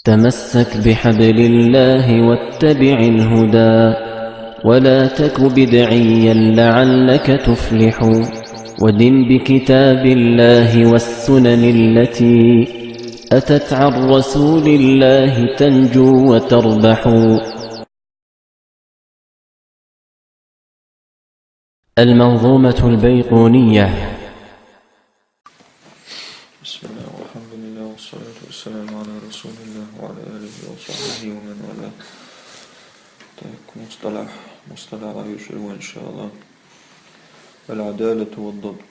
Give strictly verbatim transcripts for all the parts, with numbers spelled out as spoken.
تمسك بحبل الله واتبع الهدى، ولا تك بدعيا لعلك تفلح، ودن بكتاب الله والسنن التي أتت عن رسول الله تنجو وتربح. المنظومة البيقونية. بسم الله والحمد لله والصلاة والسلام على رسول الله وعلى آله وصحبه ومن والاه. Так, мусталахь, мусталахь аюширва, иншаллах. العدالة والضبط.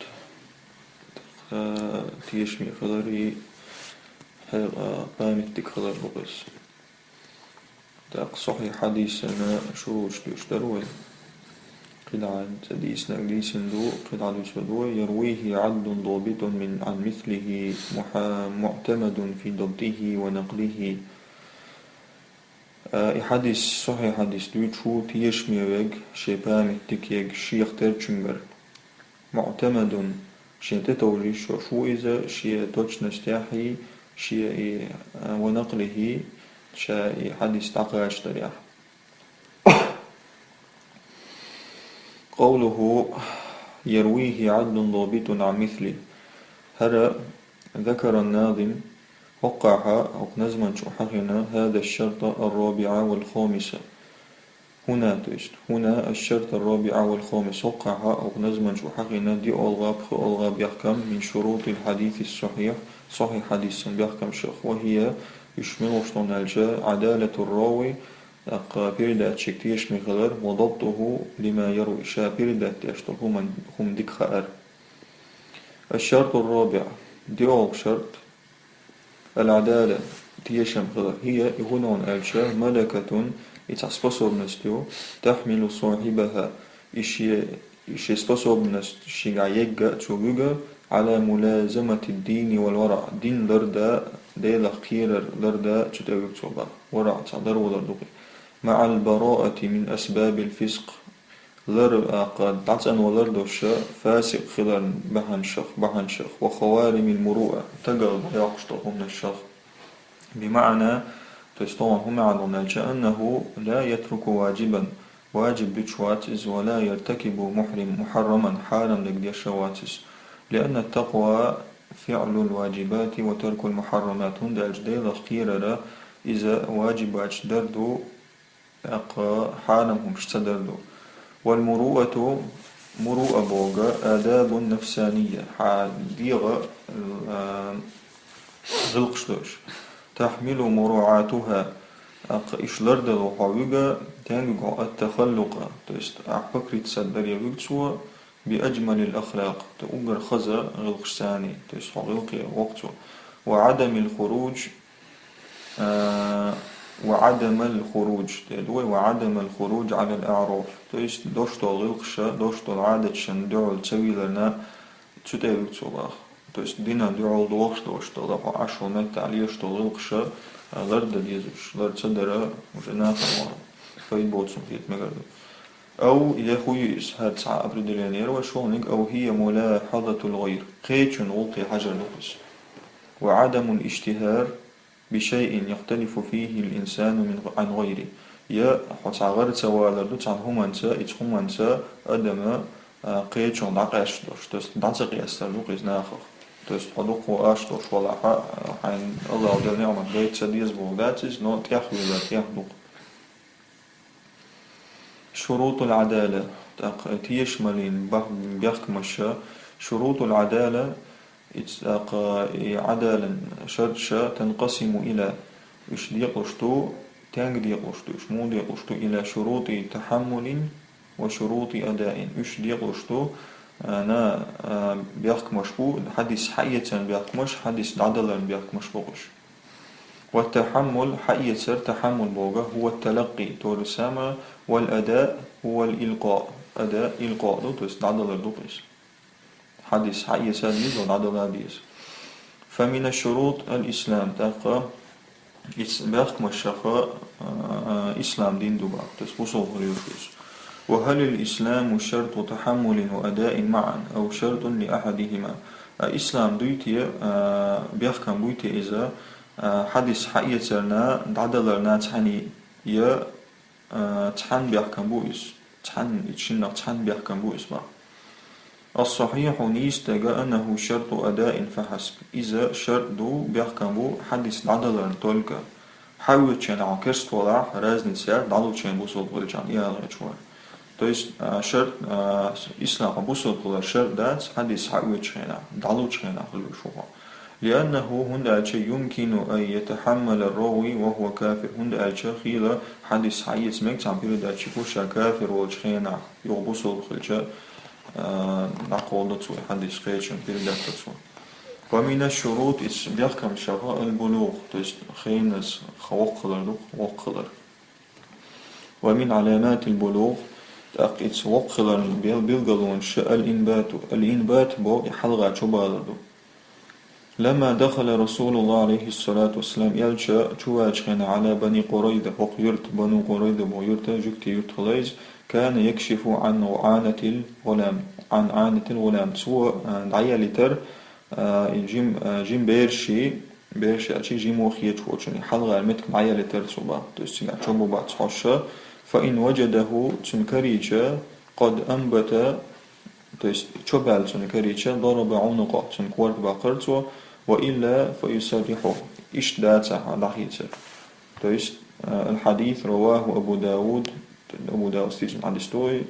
Э, тешаме хилари, хье-, э, памятник хилар бу-кх из. ТӀаккха сахьихь хьадисана шуруташ дуьйцуш дар вай. КхидӀа цӀа дийцинарг дийцина ду, кхидӀа дуьйцур ду вай: يرويه عدل ضابط من، عن مثله، محا-، معتمد في ضبطه ونقله. А, и хьадис, сахьихь хьадис дуьйцуш ву тешаме верг, шен памятник ерг, шех терчунгара. معتمد, шен тӀетовжа йиш йолуш ву иза, шен точностехьи, шен и, а, ونقله, ша и хьадис дӀакхачдарехь. قوله: يرويه عدل ضابط عن مثله. ХӀара ذكر الناظم, хӀокхахьа, хӀокху назман чу хьахийна هذا الشرط الرابع والخامس. هنا, то есть, هنا الشرط الرابع والخامس. ХӀокхахьа, хӀокху назман чу хьахийна диъолгӀа, пхиъолгӀа бехкам من شروط الحديث الصحيح, сахьихь хьадисан бехкамашах. وهي, уьш муьлхаш ду аьлча, عدالة الراوي, тӀаккха передатчик тешаме хилар, وضبطه لما يروي, ша передат деш долу хӀуман-, хӀума дика хаар. الشرط الرابع, диъолгӀа шарт, العدالة, тешам хилар. هي, и хӀун ю аьлча, ملكة, и цхьа способность ю, تحمل صاحبها, и шен, и шен способность шегахь ерг а цо вуьгу, على ملازمة الدين والورع, дин лардан, Делах кхерар лардан цу тӀе вуьгу цо боху. ورع, цхьа дарвалар ду-кх и. مع البراءة من أسباب الفسق, лар, а, кха, дӀацӀанвалар долуш, фасикъ хиларан бахьанашах, бахьанашах, وخوارم المروءة, стагал дӀайоккхуш долу хӀуманашах. بمعنى, то есть, тхуна хӀун маьӀна ду аьлча, أنه لا يترك واجبا, ваджиб дуьтуш вац иза, ولا يرتكب محرم-, محرما, хьарам дерг деш а вац иза. لأن التقوى فعل الواجبات وترك المحرمات, хӀунда аьлча Делах кхерар иза ваджибаташ дар ду, тӀаккха хьарам хӀумаш ца дар ду. والمروءة, муруа боху, آداب نفسانية, хьан дегӀан, а, гӀиллакхаш ду уьш. تحمل مراعاتها, тӀаккха уьш лардала хьо вуьгу, стенга вуьгу хьо, التخلق, то есть ахь покрыться даре вуьгу цо, بأجمل الأخلاق, то уггар хаза гӀиллакхашца, то есть хьо гӀиллакхе воккху цо. وعدم الخروج, а, وعدم الخروج, тӀе ду вай, وعدم الخروج على الأعراف, то есть дош долу гӀиллакхаша, дош долу Ӏадаташна дуьхьал ца вийларна, цу тӀе вуьгу цо боху. То есть динан дуьхьал дохуш долуш долу, хьо Ӏаш волу меттехь лелаш долу гӀиллакхаша, а, лардан дезаш, лар ца дара уже нахана вахана, пайда боцург хета мегар ду. أو, я хӀун ю иза, хӀара цхьа определение яра вай шолгӀаниг, أو هي ملاحظة الغير, кхечун гӀуллакхе хьажар ду иза. وعدم الاشتهار بشيء يختلف فيه الإنسان من غ-, عن غيره. Я хьо цхьа гӀар ца валар ду цхьана хӀуманца, и цу хӀуманца адам, а, кхечунах дӀакъаьсташ долуш, то есть дӀа ца къастар ду иза нахах. То есть хьо дуккха Ӏаш долуш валахь а, хьайна Аллахьа делла ниӀмат гайта ца деза бохург дац иза, но тӀехвилар тӀех ду-кх. شروط العدالة, тӀаккха тешамаллин бах-, бехкамаша, شروط العدالة, и цӀаккха и Ӏадалан шарташа, تنقسم إلى, уьш декъалуш ду, стенга декъалуш ду уьш, муха декъалуш ду, إلى شروط تحمل وشروط أداء. Уьш декъалуш ду, а, на, а, бехкамаш бу, хьадис хьаэцаран бехкамаш, хьадис дӀадаларан бехкамаш бу-кх уьш. والتحمل, хьаэцар, تحمل боху, هو التلقي, то же самое, والأداء هو الإلقاء. Ада илкъа ду, то есть дӀадалар ду-кх иза. Хьадис хьаэца деза, дӀадала деза. فمن الشروط الإسلام, тӀаккха ис-, бехкамашах, а, ислам дин ду боху, то есть бусалба хила везаш ву иза. وهل الإسلام شرط تحمل وأداء معا أو شرط لأحدهما؟ А ислам дуй те, а, бехкам буй те иза, А, хьадис хьаэцарна, дӀадаларна цхьаьна я, а, цхьаьна бехкам бу иза. Цхьаьна, и шиннах цхьаьна бехкам бу иза бах. الصحيح, нийса дега, أنه شرط أداء فحسب. Иза шарт ду, бехкам бу хьадис дӀадаларна только. Хьаоьцучу хенахь керста валахь, разница яц, дӀалучу хенахь бусалба хилча, и аьлла гӀерташ вара. То есть, а, шарт, а, ислам бусалба хилар шарт дац, хьадис хьаоьцучу хенахь, дӀалучу хенахь хила везаш ву хьо. لأنه, хӀунда аьлча, يمكن أن يتحمل الراوي وهو كافر, хӀунда аьлча хила хьадис хьаэца мега цхьана передатчико ша кафир волчу хенахь, юха бусалба хилча, а, дӀакховдо цо и хьадис, кхечунна передат до цо. ومن الشروط, иза бехкамашха, البلوغ, то есть хеназа, ха-, воккха хилар ду, воккха хилар. ومن علامات البلوغ, тӀаккха иза воккха хиларан бел-, билгалонаш, الإنبات. الإنبات боху и хьалха чобалар ду. لما دخل رسول الله عليه الصلاة والسلام, элча чуваьллачу хенахь, على بني قريظة, хӀокху юьрта, Бану Къурайза боху юьрта, жуьгтийн юьрта хилла иза, كان يكشف عن عانة الغلام, عن عانة الغلام. Цо, а, дӀаеллийтар, а, и жим-, а, жима бераши, бераш аьлча, жима хеташ волчун и хьалхара меттиг дӀаеллийтар цо бах. То есть цигахь чобу бац хьоьжуш. فإن وجده, цунна карийча, قد أنبت, то есть чобаьлла цунна карийча, ضرب عنقه, цунна корта баккхар цо, وإلا فيصرح, иштта дацахь дӀахийцар. То есть, а, الحديث رواه أبو داود, Абу Дауд дийцина хьадис ду и,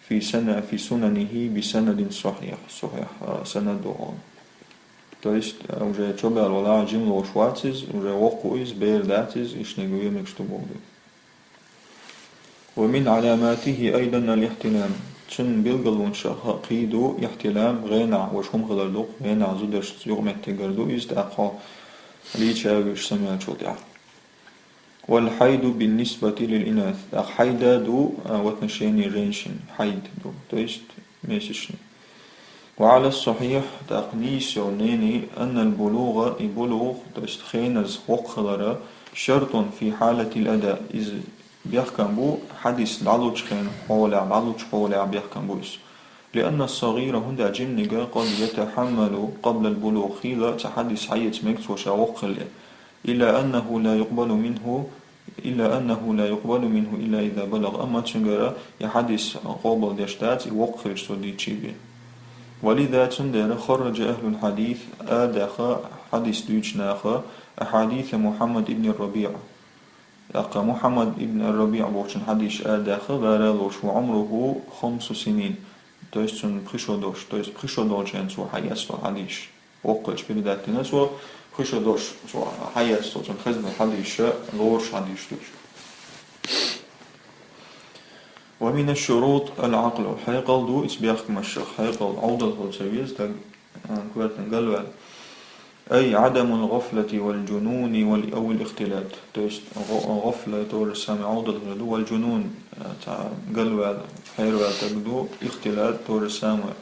في سن-، في سننه بسند صحيح, сахьихь, а, санад ду хьуна. То есть, а, уже чобаьлла валахь, жима лоруш вац иза, уже воккха ву иза, бер дац иза, иштаниг вен мегаш ду боху. ومن علاماته أيضا الاحتلام. Цуьнан билгалонашах кхин ду ихьтилам, гӀенахь, важа хӀума хилар ду, гӀенахь зударшца юкъаметтигар ду иза, тӀаккха хьо лийча а вуьйш самаьлчул тӀаьхьа. والحيض بالنسبة للإناث. ТӀаккха хьайд а ду, а, в отношении женщин. Хьайд ду, то есть месячный. وعلى الصحيح, тӀаккха нийса йолу мнение, أن البلوغ, и булугӀ, то есть хеназа воккха хилар, شرط في حالة الأداء. Иза бехкам бу хьадис дӀалучу хенахь хьолехь, дӀалучу хьолехь бехкам бу иза. لأن الصغير, хӀунда аьлча жиманиг, قد يتحمل قبل البلوغ, хила цхьа хьадис хьаэца мега цо ша воккха хилале. إلا أنه لا يقبل منه، إلا أنه لا يقبل منه إلا إذا بلغ. Амма цуьнгара и хьадис къобалдеш дац, и воккха хилча цо дийцича бен. ولذا, цундела, خرج أهل الحديث, арадаьхна хьадис дуьйцучу наха, أحاديث محمد بن الربيع. ТӀаккха Мухьаммад ибн ар-РабиӀ бохучун хьадисаш арадаьхна, гӀара лоруш ву, عمره خمس سنين, то есть цунна пхи шо долуш, то есть пхи шо долчу хенахь цо хьаэцна хьадисаш. Воккхачу передатина цо, пхи шо долуш цо хьаэцна, цунна хезна хьадисаш, лоруш хьадисаш ду уьш. ومن الشروط العقل. Хьекъал ду иза бехкамашах, хьекъал Ӏовдал хила ца веза, даг, а, коьртан галваьлла. أي عدم الغفلة والجنون وال-، أو الاختلاط. То есть гӀо-, гӀафла, то же самое, Ӏовдал хила ду, والجنون, а, цхьа галваьлла, хьерваьлла стаг ду, ихтилат, то же самое.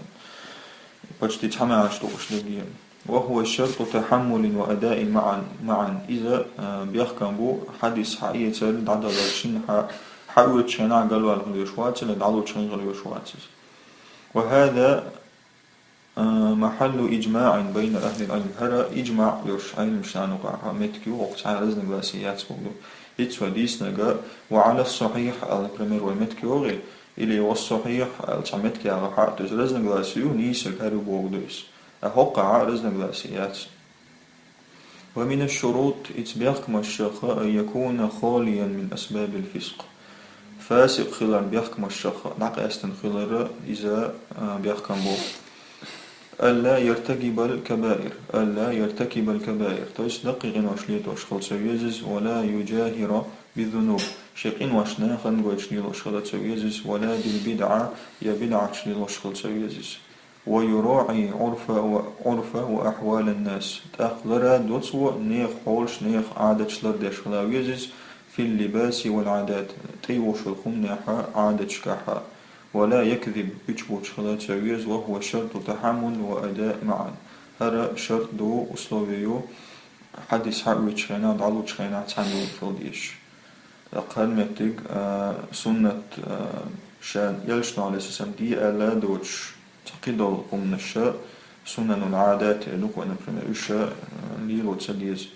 Почти цхьа маьӀнаш ду уьш дерриге. وهو شرط تحمل وأداء معا، معا. Иза, а, бехкам бу хьадис хьаэцар, дӀадалар, шина хьа-, хьаоьцучу хенахь галваьлла хила везаш вац, или дӀалучу хенахь хила везаш вац иза. وهذا، а, محل إجماع بين أهل العلم. ХӀара иджмаӀ йолуш Ӏеламнаха юкъахь меттиг ю, хӀокху цхьа разногласие яц бохург ду. ХӀинца вай дийцинарг, وعلى الصحيح аьлла, например, вай меттиг йогӀий, или والصحيح аьлла цхьа меттиг ягӀахь, то есть разногласие ю, нийсарг хӀара ю бохург ду иза. А хӀокхахь разногласие яц. ومن الشروط, иза бехкамашах, أن يكون خاليا من أسباب الفسق. Фасикъ хиларан бехкамашах дӀакъаьстина хилар иза, а, бехкам бу. ألا يرتكب الكبائر، ألا يرتكب الكبائر. То есть даккхий къинош летош хила ца веза иза, ولا يجاهر بالذنوب. Шен къинош нахана гойтуш лелош хила ца веза иза, ولا بالبدع, я бидӀаташ лелош хила ца веза иза. ويراعي عرف و-، عرف وأحوال الناس. ТӀаккха лара до цо нехан хьолаш, нехан Ӏадаташ лардеш хила веза иза, في اللباس والعادات, тӀейогӀуш йолу хӀуманехь а, Ӏадаташкахь а. ولا يكذب, гучубуьйцуш хила ца веза, وهو شرط تحمل وأداء معا. ХӀара шарт ду, условие ю, хьадис хьаоьцучу хенахь, дӀалучу хенахь цхьаьна хила дезаш. ТӀаккха хӀара меттиг, а, суннат, а, ша элчано, Ӏалайхиссалам, де аьлла доцуш, цхьа кхидолу хӀуманаш, сунанул Ӏадат аьлла ду-кх вай, например, уьш, а, лело ца деза.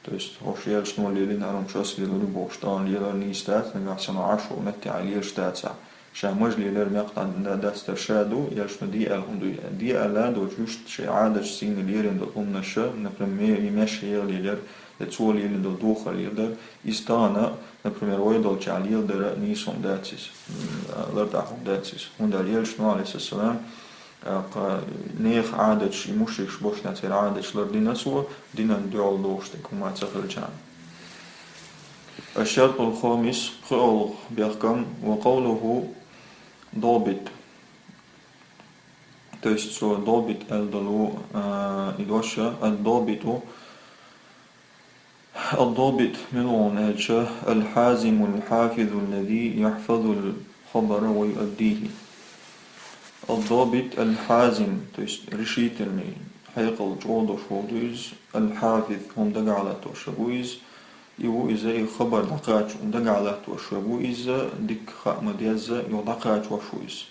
То есть, хӀорш элчано лелийна хӀара хӀума шас лелар ю бохуш, тӀаккха лелар нийса дац, нагахь санна Ӏаш волу метте хьайн лелаш дацахь. Ша мажа лелар мекх дӀа-, дӀа-, дацдар ша ду, элчано диъ аьлла хӀума ду, диъ аьлла а доцуш, иштта шайн Ӏадаташ сийна лерина долу хӀуманаш, например, ме-, и меш хьеха лелар, я цо лелийна долу духар леладар, иза тахана, например, вай долчохь леладар нийса хӀума дац иза, м, лартӀехь хӀума дац иза. ХӀунда аьлча элчано, Ӏалайхиссалам, а, кха, нехан Ӏадаташ, и мушрикаш бохучу нахера Ӏадаташ лардина цо, динан дуьхьал дохуш дерг хӀума ца хилчахьана. الشرط الخامس, пхоьалгӀа бехкам, وقوله ضابط. То есть цо добит аьлла долу, а, и дош, الضابط الضابط мила ву аьлча, الحازم الحافظ الذي يحفظ الخبر ويؤديه. الضابط الحازم, то есть решительный, хьекъал чӀогӀа долуш волу ду иза, الحافظ, хӀума дагахь латтош ву иза, и ву иза, и хабар дӀакхачо дагахь латтош ву иза, дика хаа ма-дезза, юха дӀакхачош ву иза.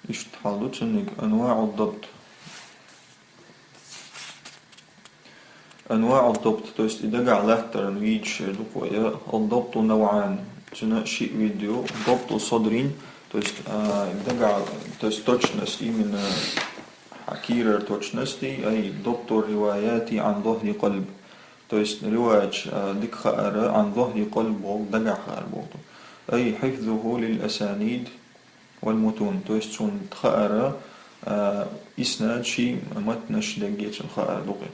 Иштта хьал ду цуьнниг, أنواع الضبط. أنواع الضبط, то есть и дагахь латтаран видаш шер ду кхо я, الضبط نوعان, цуьнан ши вид ю, ضبط صدر, то есть, а, дагахь, то есть точность, именно хьан кийрара точность, أي ضبط الروايات عن ظهر قلب. То есть риваяташ, а, дика хаар, عن ظهر قلب боху, дагахь хаар боху. أي حفظه للأسانيد والمتون, то есть цунна хаар, а, иснадаш, матнаш дерриге цунна хаар ду кхин.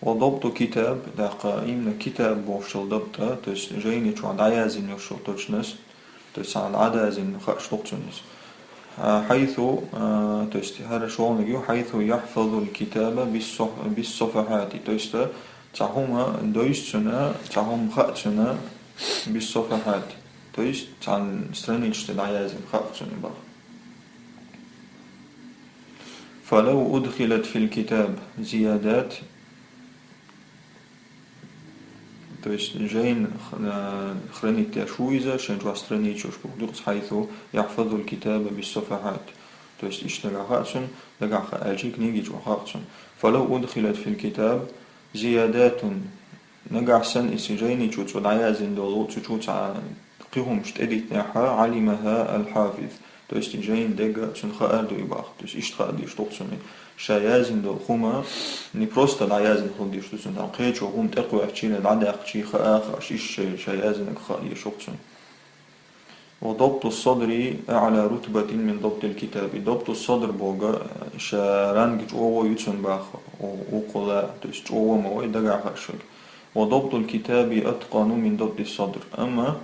وضبط كتاب, тӀаккха именно китаб бохучул ضبط, то есть жайни чохь дӀаяздина йолуш йолу точность, то есть цхьана дӀаяздина хууш ду-кх цунна иза. А, حيث, а, то есть хӀара шолгӀаниг ю, حيث يحفظ الكتاب بالصف-, بالصفحات, то есть цхьа хӀума дойзу цунна, цхьа хӀума хаьа цунна, بالصفحات, то есть цхьана страницаш тӀе дӀаяздина хаьа цунна боху. فلو أدخلت في الكتاب زيادات, то есть жайна х-, а, хранить деш ву иза, шайн чохь страницаш боху ду-кх, حيث يحفظ الكتاب بالصفحات. То есть иштта дагахь хаьа цунна, дагахь хаьа аьлча книги чохь хаьа цунна. فلو أدخلت في الكتاب زيادات, нагахь санна иза жайни чу цо дӀаяздина долу, цу чу цхьа кхин хӀумаш тӀедиттинехь, علمها الحافظ, то есть жайни дерг цунна хаар ду и боху, то есть иштта хаа дезаш ду-кх цунна. Ша яздина долу хӀума не просто дӀаяздина хила дезаш ду цунна, там кхечо хӀума тӀекхоьхьучу, дӀадаьккхича хаа а хууш, иштта ша, ша яздинарг хаа дезаш ду-кх цунна. وضبط الصدر أعلى رتبة من ضبط الكتاب. ضبط الصدر боху, ша ранг чӀогӀа ю цунна боху, у-, вукхула, то есть чӀогӀа ма вай дагахь хууш верг. وضبط الكتاب أتقن من ضبط الصدر. Амма,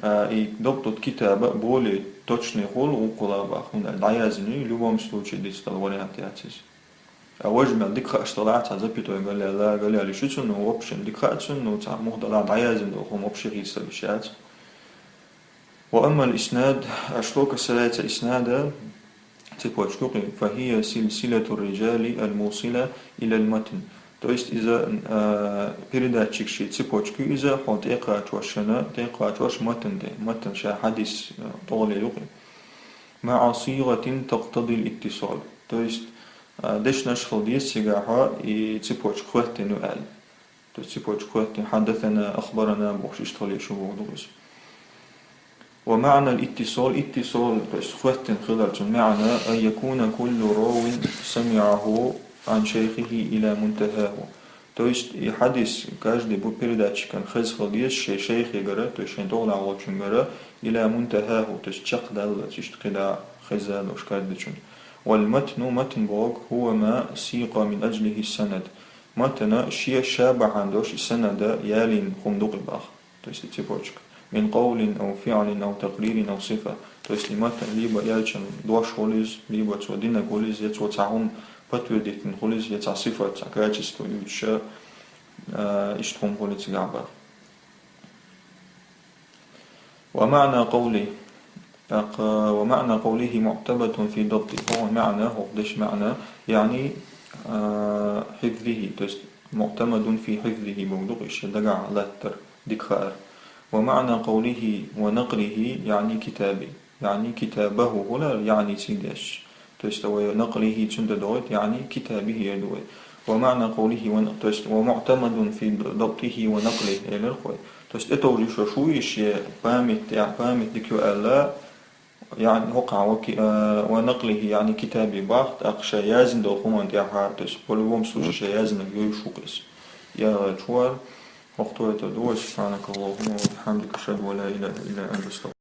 а, и ضبط الكتاب более точный хуьлу вукхула боху, хӀунда аьлча дӀаяздина ю, в любом случае дицдала вариант яц иза. А важа мел дика хууш далахь, цхьа запятой галъяла, галъяла йиш ю цунна, ну, в общем, дика хаьа цунна, ну, цхьа муха далахь дӀаяздина долу хӀума вообще хийцадала йиш яц. وأما الإسناد, а что касается иснада, цепочка, فهي سلسلة الرجال الموصلة إلى المتن. То есть иза, а, передатчикийн цепочка иза, хьо тӀекхачош шена, тӀекхачош матн тӀе, матн ша хьадис, а, тӀехула ю-кх. مع صيغة تقتضي الاتصال. То есть, а, дешнаш хила деза цигахь и цепочка хӀоьттина ю аьлла. То есть цепочка хӀоьттина, حدثنا, أخبرنا бохуш иштта хила йиш ю боху ду иза. ومعنى الاتصال, иттисал, то есть хӀоьттина хилар цуьнан маьӀна, أن يكون كل راو سمعه عن شيخه إلى منتهاه. То есть и хьадис каждый бу передатчикан хеза хила деза шайн шайхегара, то есть шайн тӀехула волчуьнгара, إلى منتهاه, то есть чекхдаллалц, иштта кхидӀа хеза долуш каждыйчун. والمتن, матн боху, هو ما سيق من أجله السند. Матн шен ша бахьана долуш и санад ялийна хӀума ду-кх и боху. То есть и цепочка. من قول أو فعل أو تقرير أو صفة. То есть и матн либо элчан дош хуьлу иза, либо цо динарг хуьлу иза, я цо цхьа хӀума подтвердить дина хуьлу иза, я цхьа сифат, цхьа качество юьйцуш, а, иштта хӀума хуьлу цигахь боху. ومعنى قوله, тӀаккха, ومعنى قوله معتمد في ضبطه, хӀокху маьӀна, хӀокху дешан маьӀна, يعني, а, حفظه, то есть معتمد في حفظه боху ду-кх, иштта дагахь латтар, дика хаар. ومعنى قوله ونقله يعني كتابه, يعني كتابه хуьлу, يعني цигахь деш. То есть вай نقله цунна тӀедогӀуьйту, يعني كتابه эр ду вай. ومعنى قوله ون-, то есть, ومعتمد في ضبطه ونقله, элира вай. То есть, это уже шо шу иш, е память, я память дика ю аьлла, яъни, хӀокху ваки-, а, ونقله, яъни китабе бахт, тӀаккха ша яздина долу хӀуманна тӀехьа, то есть, по-любому случаю, ша яздина йой шу къис. Я чувар, вахтой это дуо, سبحانك اللهم وبحمدك، أشهد أن لا إله إلا أنت، أستغفرك.